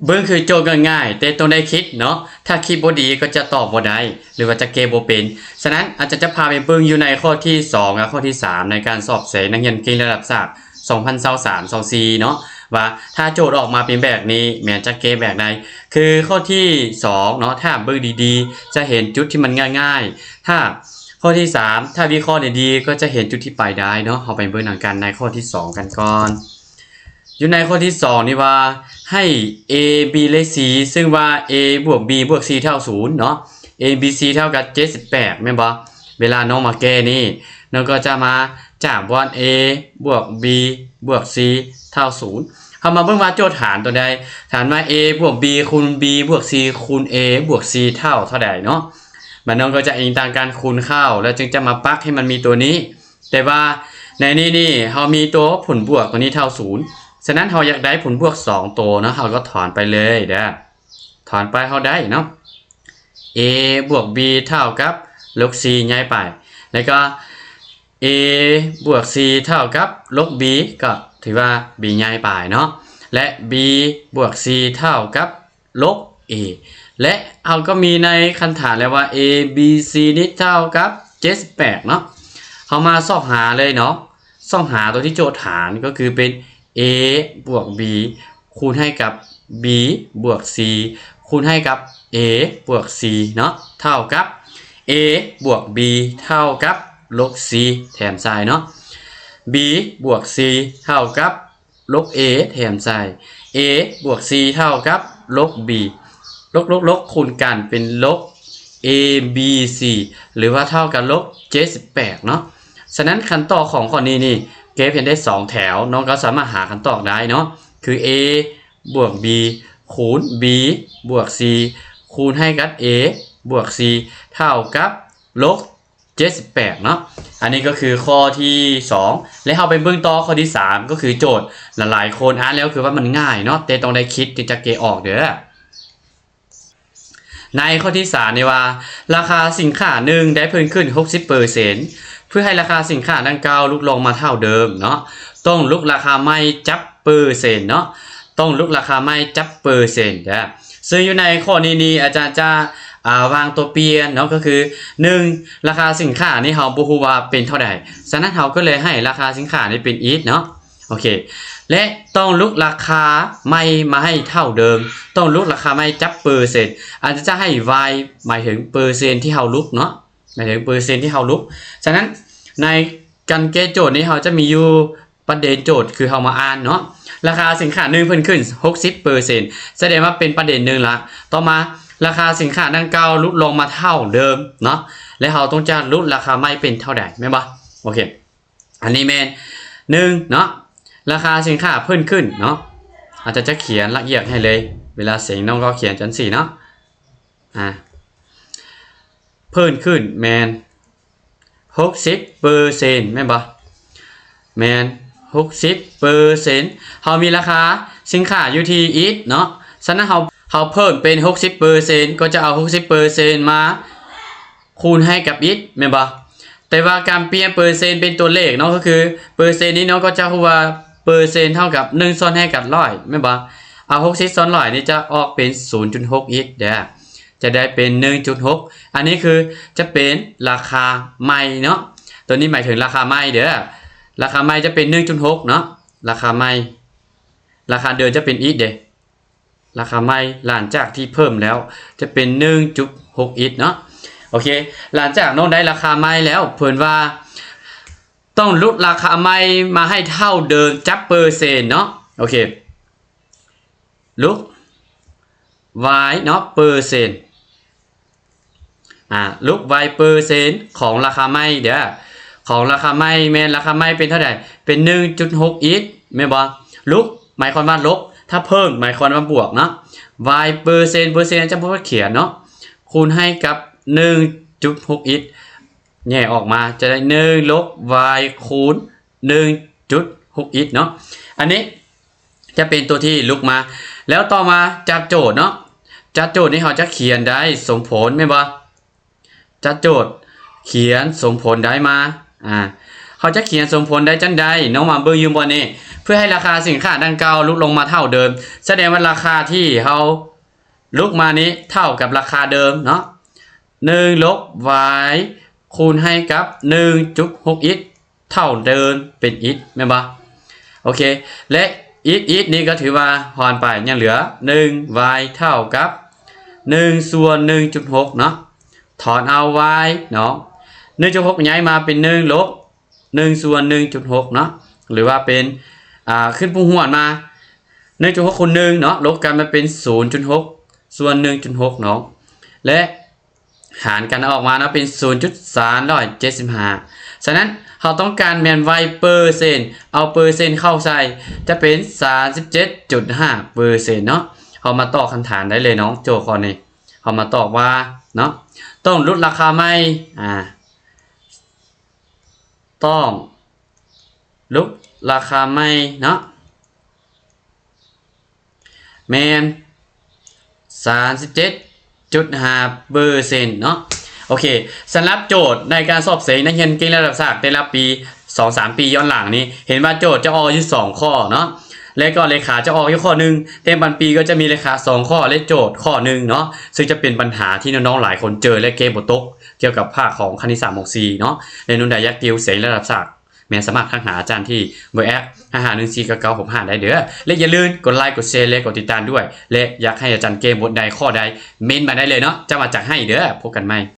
ເບິ່ງຄືໂຈດງ່າຍໆ ແຕ່ຕ້ອງໄດ້ຄິດເນາະ, ຖ້າຄິດບໍ່ດີກໍຈະຕອບບໍ່ໄດ້ ຫຼືວ່າຈະແກ້ບໍ່ເປັນ. ສະນັ້ນ ອາຈານຈະພາໄປເບິ່ງຢູ່ໃນຂໍ້ທີສອງ ແລະ ຂໍ້ທີສາມ ໃນການສອບເສັງນັກຮຽນເກັ່ງລະດັບສາກ ສອງພັນຊາວສາມ ຊາວສີ່ເນາະ ວ່າຖ້າໂຈດອອກມາເປັນແບບນີ້ ແມ່ນຈະແກ້ແບບໃດ. ຄືຂໍ້ທີສອງເນາະ ຖ້າເບິ່ງດີໆ ຈະເຫັນຈຸດທີ່ມັນງ່າຍໆ. ຖ້າຂໍ້ທີສາມ ຖ້າວິເຄາະດີໆ ກໍຈະເຫັນຈຸດທີ່ໄປໄດ້ເນາະ. ເຮົາໄປເບິ່ງນຳກັນໃນຂໍ້ທີສອງກັນກ່ອນ. ຢູ່ໃນຂໍ້ທີສອງນີ້ວ່າ ໃຫ້ A B ແລະ C ຊຶ່ງວ່າ A ບວກ B ບວກ C ເທົ່າສູນເນາະ, A B C ເທົ່າກັບເຈັດສິບແປດ ແມ່ນບໍ່? ເວລານ້ອງມາແກ້ນີ້ ນ້ອງກໍຈະມາຈາກບ່ອນ A ບວກ B ບວກ C ເທົ່າສູນ. ເຮົາມາເບິ່ງວ່າໂຈດຖານຕົວໃດ, ຖານວ່າ A ບວກ B ຄູນ B ບວກ C ຄູນ A ບວກ C ເທົ່າເທົ່າໃດເນາະ. ມັນນ້ອງກໍຈະອີງຕາມການຄູນເຂົ້າ ແລ້ວຈຶ່ງຈະມາປັກໃຫ້ມັນມີຕົວນີ້. ແຕ່ວ່າໃນນີ້ນີ້ ເຮົາມີຕົວຜົນບວກຕົວນີ້ເທົ່າສູນ, ສະນັ້ນເຮົາຢາກໄດ້ຜົນບວກສອງຕົວເນາະ, ເຮົາກໍຖອນໄປເລີຍເດີ້. ຖອນໄປເຮົາໄດ້ເນາະ A ບວກ B ເທົ່າກັບລົບ C ຍ້າຍໄປ, ແລ້ວກໍ A ບວກ C ເທົ່າກັບລົບ B ກໍຖືວ່າ B ຍ້າຍໄປເນາະ, ແລະ B ບວກ C ເທົ່າກັບ ລົບ A ແລະ ເຮົາກໍມີໃນຄັນຖານແລ້ວວ່າ A B C ນີ້ເທົ່າກັບເຈັດສິບແປດເນາະ. ເຮົາມາຊອກຫາເລີຍເນາະ, ຊອກຫາຕົວທີ່ໂຈດຖານກໍຄືເປັນ A ບວກ B ຄູນໃຫ້ກັບ B ບວກ C ຄູນໃຫ້ກັບ A ບວກ C ເນາະ ເທົ່າກັບ A ບວກ B ເທົ່າກັບລົບ C ແຖມໃສ່ເນາະ, B ບວກ C ເທົ່າກັບ ລົບ A ແຖມໃສ່ A ບວກ C ເທົ່າກັບລົບ B ລົບໆໆ ຄູນກັນເປັນລົບ A B C ຫຼືວ່າເທົ່າກັບລົບເຈັດສິບແປດເນາະ. ສະນັ້ນ ຄຳຕອບຂອງຂໍ້ນີ້ນີ້ ແກ້ພຽງໄດ້ສອງແຖວ ນ້ອງກໍສາມາດຫາຄຳຕອບໄດ້ເນາະ ຄື A ບວກ B ຄູນ B ບວກ C ຄູນໃຫ້ກັບ A ບວກ C ເທົ່າກັບລົບ ເຈັດສິບແປດເນາະ. ອັນນີ້ກໍຄືຂໍ້ທີສອງ ແລະ ເຮົາໄປເບິ່ງຕໍ່ຂໍ້ທີສາມ ກໍຄືໂຈດ. ຫຼາຍໆຄົນອ່ານແລ້ວຄືວ່າມັນງ່າຍເນາະ ແຕ່ຕ້ອງໄດ້ຄິດຈຶ່ງຈະແກ້ອອກເດີ້. ໃນຂໍ້ທີສາມນີ້ວ່າ ລາຄາສິນຄ້າໜຶ່ງໄດ້ເພີ່ມຂຶ້ນຫົກສິບເປີເຊັນ, ເພື່ອໃຫ້ລາຄາສິນຄ້າດັ່ງກ່າວຫຼຸດລົງມາເທົ່າເດີມເນາະ ຕ້ອງຫຼຸດລາຄາໃໝ່ຈັກເປີເຊັນເນາະ, ຕ້ອງຫຼຸດລາຄາໃໝ່ຈັກເປີເຊັນເດີ້. ເຊິ່ງຢູ່ໃນຂໍ້ນີ້ນີ້ ອາຈານຈະ ອ່າ ວາງຕົວປ່ຽນເນາະ ກໍຄື ໜຶ່ງ ລາຄາສິນຄ້ານີ້ເຮົາບໍ່ຮູ້ວ່າເປັນເທົ່າໃດ, ສະນັ້ນເຮົາກໍເລີຍໃຫ້ລາຄາສິນຄ້ານີ້ເປັນ x ເນາະ. ໂອເຄ ແລະ ຕ້ອງຫຼຸດລາຄາໃໝ່ມາໃຫ້ເທົ່າເດີມ, ຕ້ອງຫຼຸດລາຄາໃໝ່ຈັກເປີເຊັນ. ອາຈານຈະໃຫ້ y ໝາຍເຖິງເປີເຊັນທີ່ເຮົາຫຼຸດເນາະ, ໝາຍເຖິງເປີເຊັນທີ່ເຮົາຫຼຸດ. ສະນັ້ນໃນການແກ້ໂຈດນີ້ ເຮົາຈະມີຢູ່ ປະເດັນໂຈດຄືເຮົາມາອ່ານເນາະ, ລາຄາສິນຄ້າໜຶ່ງເພີ່ມຂຶ້ນຫົກສິບເປີເຊັນ ສະແດງວ່າເປັນປະເດັນໜຶ່ງລະ. ຕໍ່ມາ ລາຄາສິນຄ້າດັ່ງກ່າວຫຼຸດລົງມາເທົ່າເດີມເນາະ ແລະ ເຮົາຕ້ອງຈະຫຼຸດລາຄາໃໝ່ເປັນເທົ່າໃດ ແມ່ນບໍ່? ໂອເຄ ອັນນີ້ແມ່ນ ໜຶ່ງ ເນາະ, ລາຄາສິນຄ້າເພີ່ມຂຶ້ນເນາະ. ອາຈານຈະຂຽນລະອຽດໃຫ້ເລີຍ, ເວລາເສັງນ້ອງກໍຂຽນຈັ່ງຊີ້ເນາະ. ອາ ເພີ່ມຂຶ້ນແມ່ນ ຫົກສິບເປີເຊັນ ແມ່ນບໍ່? ແມ່ນ ຫົກສິບເປີເຊັນ. ເຮົາມີລາຄາສິນຄ້າຢູ່ທີ່ x ເນາະ, ສະນັ້ນເຮົາ ເຮົາເພີ່ມເປັນຫົກສິບເປີເຊັນ ກໍຈະເອົາຫົກສິບເປີເຊັນມາຄູນໃຫ້ກັບ x ແມ່ນບໍ່? ແຕ່ວ່າການປ່ຽນເປີເຊັນເປັນຕົວເລກເນາະ ກໍຄືເປີເຊັນນີ້ເນາະ ກໍຈະຮູ້ວ່າເປີເຊັນເທົ່າກັບໜຶ່ງສ່ວນໃຫ້ກັບຮ້ອຍ ແມ່ນບໍ່? ເອົາຫົກສິບສ່ວນຮ້ອຍນີ້ຈະອອກເປັນສູນຈຸດຫົກ x ເດີ້. ຈະໄດ້ເປັນໜຶ່ງຈຸດຫົກ ອັນນີ້ຄືຈະເປັນລາຄາໃໝ່ເນາະ, ຕົວນີ້ໝາຍເຖິງລາຄາໃໝ່ເດີ້. ລາຄາໃໝ່ຈະເປັນໜຶ່ງຈຸດຫົກເນາະ, ລາຄາໃໝ່, ລາຄາເດີມຈະເປັນ x ເດ້, ລາຄາໃໝ່ຫຼັງຈາກທີ່ເພີ່ມແລ້ວຈະເປັນໜຶ່ງຈຸດຫົກ x ເນາະ. ໂອເຄ ຫຼັງຈາກນ້ອງໄດ້ລາຄາໃໝ່ແລ້ວ ເພິ່ນວ່າຕ້ອງຫຼຸດລາຄາໃໝ່ມາໃຫ້ເທົ່າເດີມຈັກເປີເຊັນເນາະ. ໂອເຄ ຫຼຸດ y ເນາະ ເປີເຊັນ, ອາ ຫຼຸດ y ເປີເຊັນຂອງລາຄາໃໝ່ເດີ້. ຂອງລາຄາໃໝ່ແມ່ນລາຄາໃໝ່ເປັນເທົ່າໃດ? ເປັນໜຶ່ງຈຸດຫົກ x ແມ່ນບໍ່? ຫຼຸດໝາຍຄວາມວ່າລົບ, ຖ້າເພີ່ມໝາຍຄວາມວ່າບວກເນາະ. y ເປີເຊັນ, ເປີເຊັນຈະບໍ່ຂຽນເນາະ, ຄູນໃຫ້ກັບໜຶ່ງຈຸດຫົກ x ແຍກອອກມາຈະໄດ້ໜຶ່ງລົບ y ຄູນໜຶ່ງຈຸດຫົກ x ເນາະ. ອັນນີ້ຈະເປັນຕົວທີ່ຫຼຸດມາ. ແລ້ວຕໍ່ມາຈັດໂຈດເນາະ, ຈັດໂຈດນີ້ເຮົາຈະຂຽນໄດ້ສົມຜົນແມ່ນບໍ່? ຈັດໂຈດຂຽນສົມຜົນໄດ້ມາ ອາ ເຮົາຈະຂຽນສົມຜົນໄດ້ຈັ່ງໃດເນາະ? ມາເບິ່ງຢູ່ບ່ອນນີ້ ເພື່ອໃຫ້ລາຄາສິນຄ້າດັ່ງກ່າວຫຼຸດລົງມາເທົ່າເດີມ ສະແດງວ່າລາຄາທີ່ເຮົາຫຼຸດມານີ້ເທົ່າກັບລາຄາເດີມເນາະ ໜຶ່ງລົບ y ຄູນໃຫ້ກັບໜຶ່ງຈຸດຫົກ x ເທົ່າເດີມເປັນ x ແມ່ນບໍ່? ໂອເຄ ແລະ x x ນີ້ກໍຖືວ່າຫອນໄປ ຍັງເຫຼືອໜຶ່ງ y ເທົ່າກັບໜຶ່ງສ່ວນໜຶ່ງຈຸດຫົກເນາະ ຖອນເອົາ y ເນາະ ໜຶ່ງຈຸດຫົກຍ້າຍມາເປັນໜຶ່ງລົບໜຶ່ງສ່ວນໜຶ່ງຈຸດຫົກເນາະ ຫຼືວ່າເປັນ ອ່າ ຂຶ້ນຜູ້ຫວນມາ ໜຶ່ງຈຸດຫົກຄູນໜຶ່ງເນາະ ລົບກັນມາເປັນສູນຈຸດຫົກສ່ວນໜຶ່ງຈຸດຫົກເນາະ ແລະ ຫານກັນອອກມາເນາະ ເປັນສູນຈຸດສາມຮ້ອຍເຈັດສິບຫ້າ ສະນັ້ນເຮົາຕ້ອງການແມ່ນ y ເປີເຊັນ ເອົາເປີເຊັນເຂົ້າໃສ່ ຈະເປັນສາມສິບເຈັດຈຸດຫ້າເປີເຊັນເນາະ ເຮົາມາຕອບຄຳຖາມໄດ້ເລີຍເນາະ ໂຈດຂໍ້ນີ້ ເຮົາມາຕອບວ່າເນາະ ຕ້ອງຫຼຸດລາຄາໃໝ່ ອ່າ ຕ້ອງຫຼຸດລາຄາໃໝ່ເນາະ ແມ່ນສາມສິບເຈັດຈຸດຫ້າເປີເຊັນເນາະ ໂອເຄ ສຳລັບໂຈດໃນການສອບເສັງນັກຮຽນເກັ່ງລະດັບສາກແຕ່ລະປີ ສອງສາມປີຍ້ອນຫຼັງນີ້ ເຫັນວ່າໂຈດຈະອອກຢູ່ສອງຂໍ້ເນາະ ແລະກໍເລຂາຈະອອກຢູ່ຂໍ້ໜຶ່ງ ແຕ່ບາງປີກໍຈະມີເລຂາສອງຂໍ້ ແລະໂຈດຂໍ້ໜຶ່ງເນາະ ຊຶ່ງຈະເປັນບັນຫາທີ່ນ້ອງໆຫຼາຍຄົນເຈີ ແລະແກ້ບໍ່ຕົກ ກ່ຽວກັບພາກຂອງຄະນິດສາດ ມໍສີ່ເນາະ ແລະ ໜູນໃດຢາກຕິວເສັງລະດັບສາກ ແມ່ນສາມາດທັກຫາອາຈານທີ່ເບີແອັດ ຫ້າຫ້າໜຶ່ງສີ່ເກົ້າເກົ້າຫົກຫ້າ ໄດ້ເດີ ແລະຢ່າລືມກົດໄລ ກົດແຊ ແລະກົດຕິດຕາມດ້ວຍ ແລະຢາກໃຫ້ອາຈານແກ້ບົດໃດຂໍ້ໃດ ເມັ້ນມາໄດ້ເລີຍເນາະ ຈະມາຈັດໃຫ້ເດີ ພົບກັນໃໝ່.